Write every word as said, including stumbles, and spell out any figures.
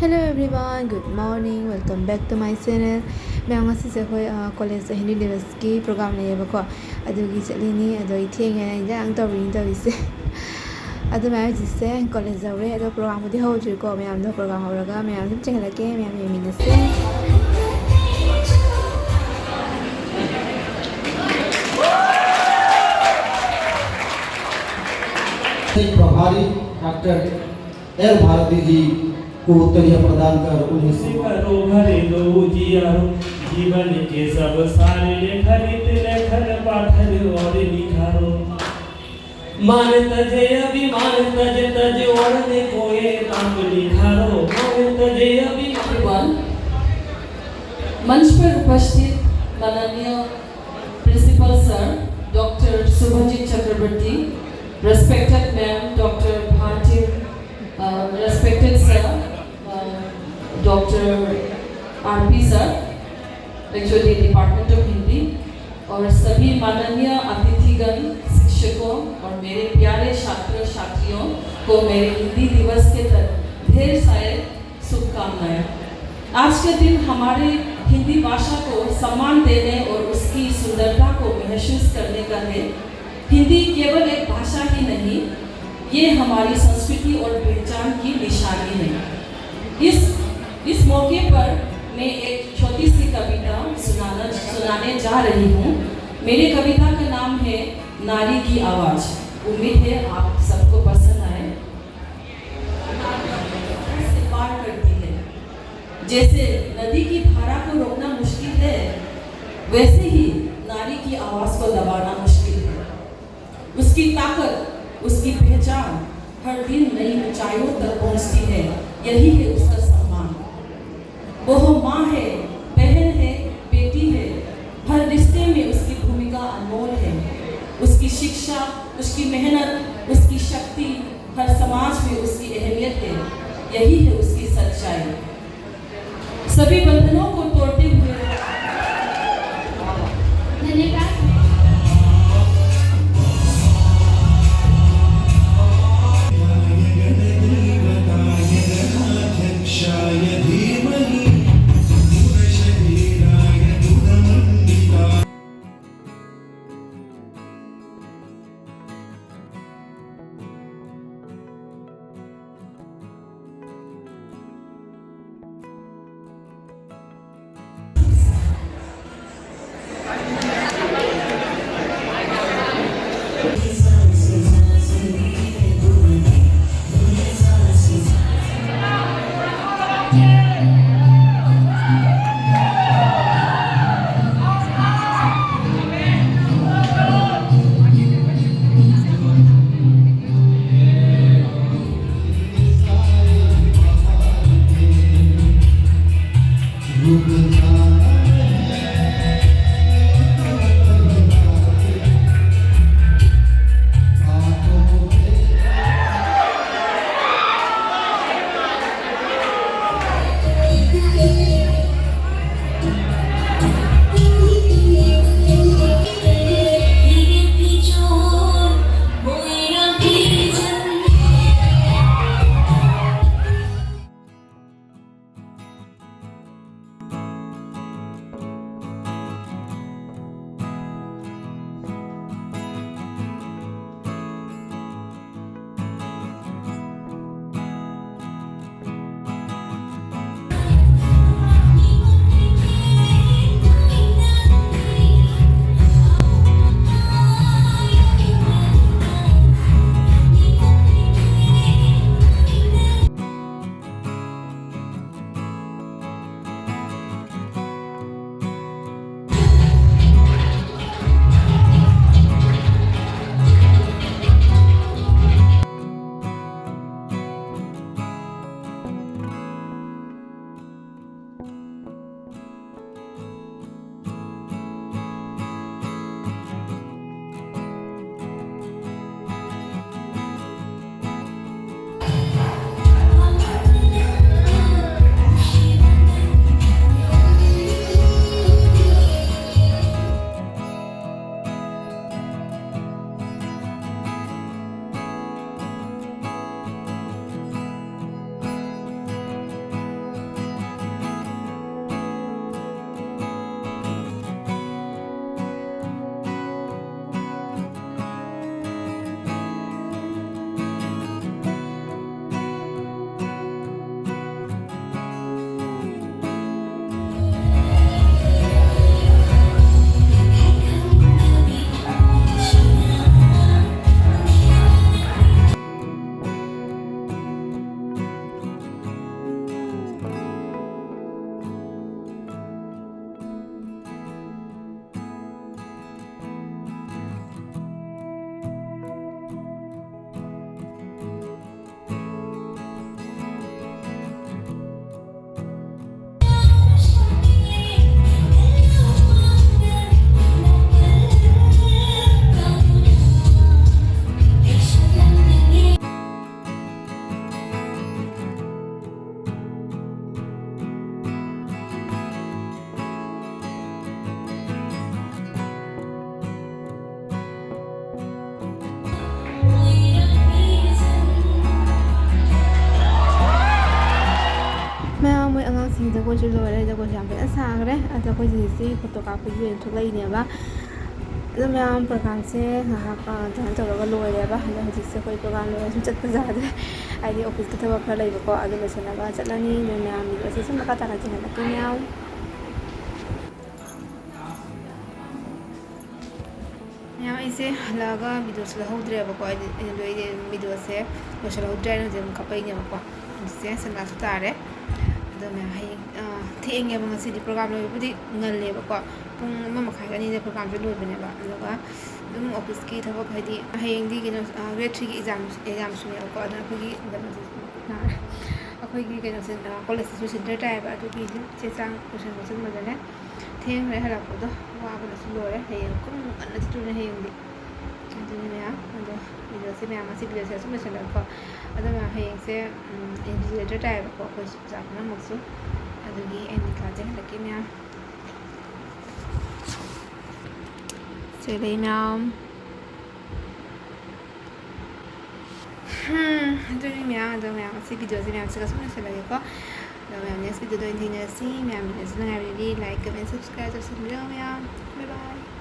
Hello everyone, good morning, welcome back to my channel. ꯃꯌꯥꯝ, ꯉꯁꯤꯁꯦ ꯑꯩꯈꯣꯏ ꯀꯣꯂꯦꯖꯇ ꯍꯤꯟꯗꯤ ꯗꯤꯕꯁꯀꯤ ꯄ꯭ꯔꯣꯒ꯭ꯔꯥꯝ ꯂꯩꯌꯦꯕꯀꯣ, ꯑꯗꯨꯒꯤ ꯆꯠꯂꯤꯅꯤ꯫ ꯑꯗꯣ ꯑꯩ ꯊꯦꯡꯉꯦꯅ ꯏꯟꯖꯥꯡ ꯇꯧꯔꯤꯅꯤ ꯇꯧꯔꯤꯁꯦ꯫ ꯑꯗꯨ ꯃꯌꯥꯝ, ꯍꯧꯖꯤꯛꯁꯦ ꯀꯣꯂꯦꯖ ꯌꯧꯔꯦ꯫ ꯑꯗꯣ ꯄ꯭ꯔꯣꯒ꯭ꯔꯥꯝꯕꯨꯗꯤ ꯍꯧꯗ꯭ꯔꯤꯀꯣ, ꯃꯌꯥꯝꯗꯣ ꯄ꯭ꯔꯣꯒ꯭ꯔꯥꯝ ꯍꯧꯔꯒ ꯃꯌꯥꯝ ꯑꯗꯨꯝ ꯆꯦꯟꯈꯠꯂꯛꯀꯦ, ꯃꯌꯥꯝ ꯌꯦꯡꯃꯤꯟꯅꯁꯦ꯫ प्रभारी डॉक्टर एल भारती जी को उत्तरीय प्रदान कर उन्हें सम्मान। करो भरे दो उजियारो, जीवन के सब सारे लेखा रित लेखन पाथर और निखारो। मान तजे अभिमान तज तज ओढ़ने कोए नाम निखारो। मान तजे अभिमान। Everyone, मंच पर उपस्थित माननीय principal sir doctor Shubhajit Chakraborty, respected ma'am doctor Bharati, uh, respected sir, uh, doctor R सर, actually डिपार्टमेंट ऑफ हिंदी, और सभी माननीय अतिथिगण, शिक्षकों और मेरे प्यारे छात्र छात्रियों को मेरे हिंदी दिवस के तर-, ढेर सारे शुभकामनाएं। आज के दिन हमारे हिंदी भाषा को सम्मान देने और उसकी सुंदरता को महसूस करने का है। हिंदी केवल एक भाषा ही नहीं, ये हमारी संस्कृति और पहचान की निशानी है। इस, इस मौके पर मैं एक छोटी सी कविता सुनाना, सुनाने जा रही हूँ। मेरी कविता का नाम है नारी की आवाज़। उम्मीद है आप सबको पसंद आए। से पार करती है। जैसे नदी की धारा को रोकना मुश्किल है, वैसे ही नारी की आवाज़ को दबाना मुश्किल है। उसकी ताकत, उसकी पहचान हर दिन नई ऊंचाइयों तक पहुंचती है। यही है उसका सम्मान। वो माँ है, बहन है, बेटी है। हर रिश्ते में उसकी भूमिका अनमोल है। उसकी शिक्षा, उसकी मेहनत, उसकी शक्ति, हर समाज में उसकी अहमियत है। यही है उसकी सच्चाई। सभी बंधनों को तोड़ते हुए धन्यवाद। ꯖꯒꯣꯏꯁꯨ ꯂꯣꯏꯔꯦ, ꯖꯒꯣꯏꯁꯨ ꯌꯥꯝ ꯐꯖꯅ ꯁꯥꯈ꯭ꯔꯦ꯫ ꯑꯗꯣ ꯑꯩꯈꯣꯏ ꯍꯧꯖꯤꯛꯁꯤ ꯐꯣꯇꯣ ꯀꯥꯞꯄꯒꯤ ꯑꯣꯏꯅ ꯊꯣꯛꯂꯛꯏꯅꯦꯕ꯫ ꯑꯗꯣ ꯃꯌꯥꯝ ꯄ꯭ꯔꯣꯒꯥꯝꯁꯦ ꯉꯥꯏꯍꯥꯛ, ꯑ, ꯑꯗꯨꯃꯥꯏꯅ ꯇꯧꯔꯒ ꯂꯣꯏꯔꯦꯕ꯫ ꯑꯗꯣ ꯍꯧꯖꯤꯛꯁꯦ ꯑꯩꯈꯣꯏ ꯄ꯭ꯔꯣꯒꯥꯝ ꯂꯣꯏꯔꯁꯨ ꯆꯠꯄ ꯌꯥꯗ꯭ꯔꯦ, ꯍꯥꯏꯗꯤ ꯑꯣꯐꯤꯁꯀꯤ ꯊꯕꯛ ꯈꯔ ꯂꯩꯕꯀꯣ꯫ ꯑꯗꯨ ꯂꯣꯏꯁꯤꯜꯂꯒ ꯆꯠꯂꯅꯤ꯫ ꯑꯗꯣ ꯃꯌꯥꯝ ꯚꯤꯗꯤꯑꯣꯁꯦ ꯁꯨꯝ ꯃꯈꯥ ꯇꯥꯅ ꯊꯦꯡꯅꯔꯛꯀꯦ ꯃꯌꯥꯝ꯫ ꯃꯌꯥꯝ, ꯑꯩꯁꯦ ꯍꯜꯂꯛꯑꯒ ꯚꯤꯗꯤꯑꯣꯁꯦ ꯂꯧꯍꯧꯗ꯭ꯔꯦꯕꯀꯣ꯫ ꯑꯩꯗꯤ, ꯑꯩꯅ ꯂꯣꯏ-, ꯚꯤꯗꯤꯑꯣꯁꯦ ꯂꯣꯏꯁꯤꯜꯍꯧꯗ꯭ꯔꯦ ꯍꯥꯏꯅ ꯍꯧꯖꯤꯛ ꯑꯃꯨꯛ ꯀꯥꯞꯄꯛꯏꯅꯦꯕꯀꯣ꯫ ꯍꯧꯖꯤꯛꯁꯦ ꯁꯟꯒ꯭ꯂꯥꯁꯁꯨ ꯇꯥꯔꯦ꯫ ꯑꯗꯣ ꯃꯌꯥꯝ, ꯍꯌꯦꯡ, ꯑ, ꯊꯦꯡꯉꯦꯕ ꯉꯁꯤꯗꯤ꯫ ꯄ꯭ꯔꯣꯒꯥꯝ ꯂꯣꯏꯕꯕꯨꯗꯤ ꯉꯜꯂꯦꯕꯀꯣ, ꯄꯨꯡ ꯑꯃ ꯃꯈꯥꯏ ꯑꯅꯤꯗ ꯄ꯭ꯔꯣꯒꯥꯝꯁꯦ ꯂꯣꯏꯕꯅꯦꯕ꯫ ꯑꯗꯨꯒ ꯑꯗꯨꯝ ꯑꯣꯐꯤꯁꯀꯤ ꯊꯕꯛ, ꯍꯥꯏꯗꯤ ꯍꯌꯦꯡꯗꯤ ꯀꯩꯅꯣ, ꯑ, grade three ꯒꯤ exam, exam ꯁꯨꯅꯦꯕꯀꯣ꯫ ꯑꯗꯨꯅ ꯑꯩꯈꯣꯏꯒꯤ ꯀꯩꯅꯣꯁꯦ, ꯑꯩꯈꯣꯏꯒꯤ ꯀꯩꯅꯣꯁꯦ, ꯑ, ꯀꯣꯂꯦꯖꯁꯤꯁꯨ center ꯇꯥꯏꯌꯦꯕ꯫ ꯑꯗꯨꯒꯤ ꯆꯦ ꯆꯥꯡ ꯂꯣꯏꯁꯤꯟ ꯈꯣꯠꯆꯤꯟꯕꯗꯅꯦ ꯊꯦꯡꯈ꯭ꯔꯦ ꯍꯜꯂꯛꯄꯗꯣ꯫ ꯋꯥꯕꯅꯁꯨ ꯂꯣꯏꯔꯦ꯫ ꯍꯌꯦꯡ ꯄꯨꯡ ꯉꯟꯅ ꯆꯠꯇꯣꯏꯅꯦ ꯍꯌꯦꯡꯗꯤ꯫ ꯑꯗꯨꯅꯤ ꯃꯌꯥꯝ꯫ ꯑꯗꯣ ꯚꯤꯗꯤꯑꯣꯁꯦ ꯃꯌꯥꯝ, ꯉꯁꯤ ꯚꯤꯗꯤꯑꯣꯁꯦ ꯑꯁꯨꯝ ꯂꯣꯏꯁꯤꯜꯂꯒꯦꯀꯣ꯫ ꯑꯗꯣ ꯃꯌꯥꯝ, ꯍꯌꯦꯡꯁꯦ, ꯎꯝ, invigilator ꯇꯥꯏꯌꯦꯕꯀꯣ ꯑꯩꯈꯣꯏ ꯑꯣꯖꯥ ꯄꯨꯝꯅꯃꯛꯁꯨ꯫ ꯑꯗꯨꯒꯤ ꯑꯩ ꯅꯤꯀꯥꯁꯦ ꯍꯜꯂꯛꯀꯦ ꯃꯌꯥꯝ꯫ ꯁꯦ ꯂꯩ ꯃꯌꯥꯝ꯫ ꯍꯝ, ꯑꯗꯨꯅꯤ ꯃꯌꯥꯝ꯫ ꯑꯗꯣ ꯃꯌꯥꯝ, ꯉꯁꯤ ꯚꯤꯗꯤꯑꯣꯁꯦ ꯃꯌꯥꯝꯁꯤꯒ ꯁꯨꯝ ꯂꯣꯏꯁꯤꯜꯂꯒꯦꯀꯣ꯫ ꯑꯗꯣ ꯃꯌꯥꯝ, next ꯚꯤꯗꯤꯑꯣꯗ ꯑꯣꯏꯅ ꯊꯦꯡꯅꯔꯁꯤ꯫ ꯃꯌꯥꯝ, ꯚꯤꯗꯤꯑꯣꯁꯦ ꯅꯨꯡꯉꯥꯏꯕꯤꯔꯗꯤ like, comment, subscribe ꯇꯧꯁꯟꯕꯤꯔꯣ ꯃꯌꯥꯝ꯫ Bye bye꯫